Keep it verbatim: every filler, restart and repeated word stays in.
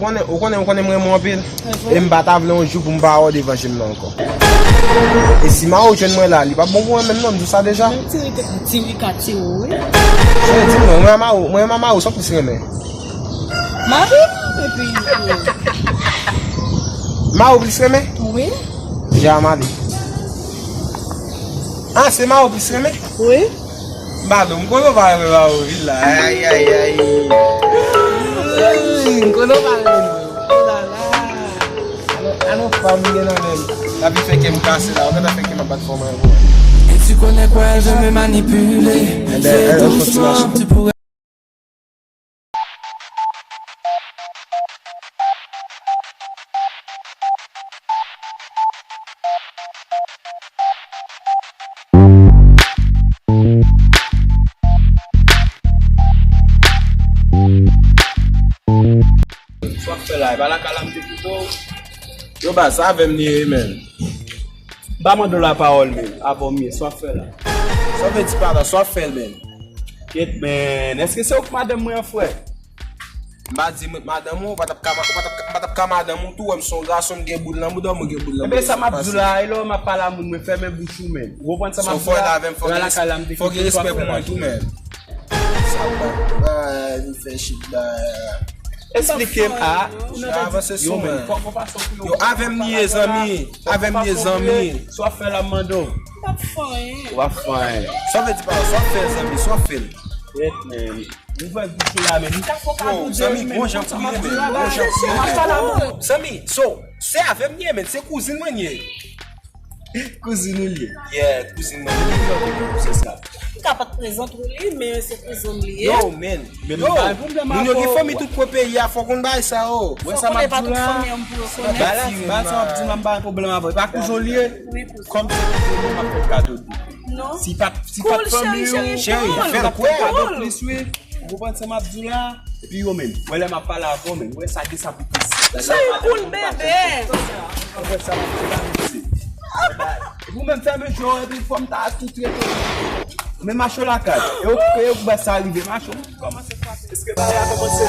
Ou konnen, ou konnen, ou konnen m renmen w anpil. E m pa ta vle yon jou pou m pa wè w devan je m nan ankò. E si Mao jwenn mwen la, li p ap bon pou mwen menm non, m di w sa deja. Menm ti Rika, ti Rika, ti ou, wi. Cheri, di m non, mwen Mao, mwen Mao, sa w plis renmen? Mari, epi, Mao plis renmen? Wi. Deja mari. Ah, se Mao plis renmen? Wi. Badou, m konnen w pa renmen Mao vin la. Ay, ay, ay. M konnen w pa renmen l. Oh la la. Alò, alò, fanm gen nan men m. L ap fè kè m kase la. Ou gentan fè kè m ap bat fò mwen pou. Et tu connais quoi, elle veut me manipuler. Fais doucement, tu pourrais. Sa w ap fè la, e pa lakay la m te kite w. Yo baz, sa avè m li ye, menn. M pa mande w lapawòl, menn, avan m ye, sa w ap fè la. Sa w vle di pa la, sa w ap fè l, menn. Kyèt, menn, èske se ou k madanm mwen an, frè? M pa di mwen k madanm ou, ou pa t ap ka ma-, ou pa t ap ka, ou pa t ap ka madanm ou tou, wè m se yon gason, m gen boul nan bouda, mwen gen boul nan bouda. Enben, sa m ap di w la, e lè w m ap pale a moun, mwen fèmen bouch ou, menn. Ou konprann sa m ap di w la? Fò w fè l avè m, fò w gen respè pou mwen tou, menn. Sa w ap bay, vin fè shit bay. Esplike m, ah, ou nan tèt yo, menn. Yo, avè m li ye, zanmi. Avè m li ye, zanmi. Sa w ap fè la, m mande w. M p ap fè anyen. W ap fè anyen. Sa w vle di pa, sa w ap fè, zanmi, sa w ap fè l. Yèt, menn. Ouvè bouch ou la, menn. M ka fè w kado de, zanmi, menn. Gon jan pou ye, menn. Gon jan pou ye, menn. Zanmi, so, se avè m li ye, menn. Se kouzin mwen li ye. Kouzin ou li ye? Yeah, kouzin mwen li ye. Se sa. M ka pa t prezante w li, men se kouzin m li ye. Yo, menn. Yo, moun yo gen fanmi tout kwen peyi a, fò w konn bagay sa yo. Wè sa m ap di w la. Bagay sa m ap di w la, m pa gen pwoblèm avè w. E pa kouzin w li ye? Wi, kouzin. Kòm se kouzin mwen, m ap fè kado de. Non. Si pa t, si pa t fanmi w, cheri, fè l kwè. Kado plis, wi. Ou konprann sa m ap di w la? Epi yo menm, wè lè m ap pale avè w menm, wè sa gen sa pou plis. Cheri, cool, bebe. Wè sa pou plis. Ou menm fèmen je w epi fò m ta tout rete. Men mache lakay. E ou, e ou wè sa rive, mache. Kòmanse frape. Èske bagay la kòmanse?